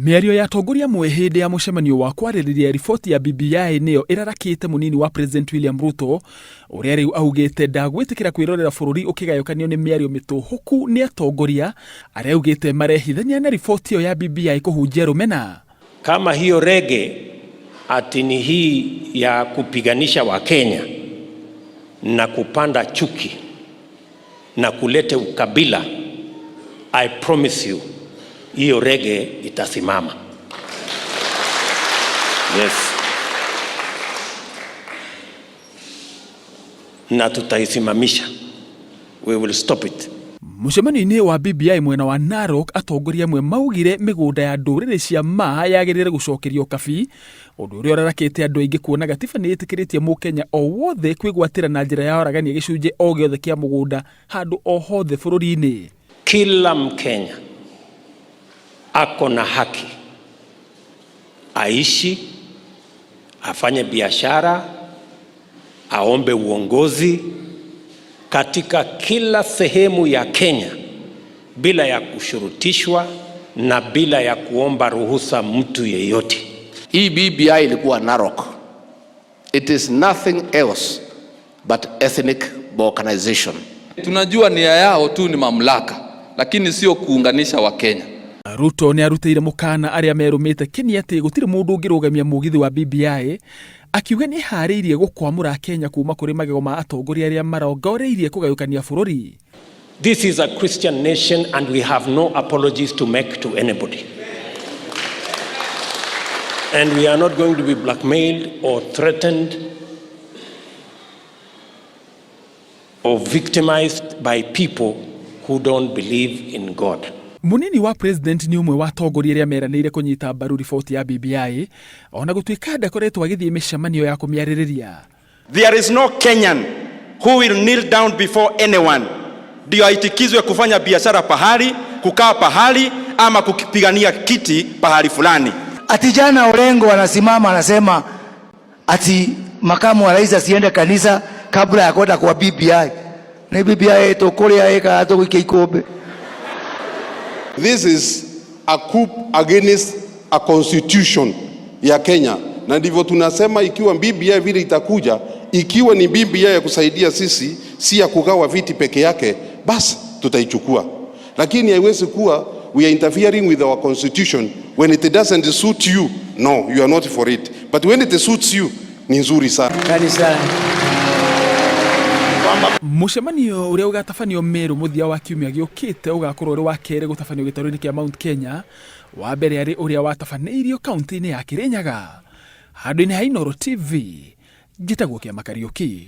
Mĩario ya atongoria amwe hĩndĩ ya mũcemanio wa kwarĩrĩria riboti ya BBI nĩyo ĩrarakĩte mũnini wa President William Ruto ũrĩa rĩu augĩte ndagwĩtĩkĩra kwĩrorera bũrũri ũkĩgayũkanio nĩ mĩario mĩtũhũku nĩ atongoria arĩa augĩte marehithania na riboti ĩyo ya BBI kũhunjia rũmena. Kama hiyo rege ati ni hii ya kupiganisha Wakenya na kupanda chuki na kulete ukabila, I promise you hiyo rege itasimama. Yes. Na tutaisimamisha. We will stop it. Mũcemanio-inĩ wa BBI mwena wa Narok, atongoria amwe maugire mĩgũnda ya ndũrĩrĩ cia Maa yagĩrĩire gũcokerio Kabi, ũndũ ũrĩa ũrarakĩte andũ aingĩ kuona gatiba nĩ ĩtĩkĩrĩtie mũkenya o wothe kwĩgwatĩra na njĩra ya waragania gĩcunjĩ o gĩothe kĩa mũgũnda handũ o hothe bũrũri-inĩ. Kila Mkenya ako na haki aishi, afanye biashara, aombe uongozi katika kila sehemu ya Kenya bila ya kushurutishwa na bila ya kuomba ruhusa mtu yeyote. Hii BBI ilikuwa Narok. It is nothing else but ethnic balkanization. Tunajua nia yao tu ni mamlaka, lakini sio kuunganisha Wakenya. Ruto nĩ arutĩire mũkana arĩa merũmĩte kĩni atĩ gũtirĩ mũndũ ũngĩrũgamia mũgithi wa BBI, akiuga nĩ eharĩirie gũkwamũra Kenya kuma kũrĩ magego ma atongoria arĩa marongoreirie kũgayũkania bũrũri. This is a Christian nation and we have no apologies to make to anybody. And we are not going to be blackmailed or threatened or victimized by people who don't believe in God. Mũnini wa president nĩ ũmwe wa atongoria arĩa meranĩire kũnyita mbaru riboti ya BBI ona gũtuĩka ndakoretwo agĩthiĩ mĩcemanio ya kũmĩarĩrĩria. There is no Kenyan who will kneel down before anyone ndio aitikizwe kufanya biashara pahali, kukaa pahali ama kupigania kiti pahali fulani. Ati jana Orengo anasimama anasema ati makamu wa rais asiende kanisa kabla ya kwenda kwa BBI. Ni BBI tukuria ika tuguikia ikumbi. This is a coup against a constitution ya Kenya, na ndivyo tunasema ikiwa BBI vile itakuja, ikiwa ni BBI ya kusaidia sisi, si ya kugawa viti peke yake, basi tutaichukua, lakini haiwezi kuwa we are interfering with our constitution when it doesn't suit you. No, you are not for it, but when it suits you ni nzuri sana. Kanisa. Mũcemanio ũrĩa ũgatabanio Meru mũthia wa kiumia gĩũkĩte ũgakorwo ũrĩ wa kerĩ gũtabanio gĩtarũ-inĩ kĩa Mount Kenya, wa mbere arĩ ũrĩa watabanĩirio kaunti-inĩ ya Kirinyaga. Handũ-inĩ ha Inooro TV, njĩtagwo Kĩama Kariũki.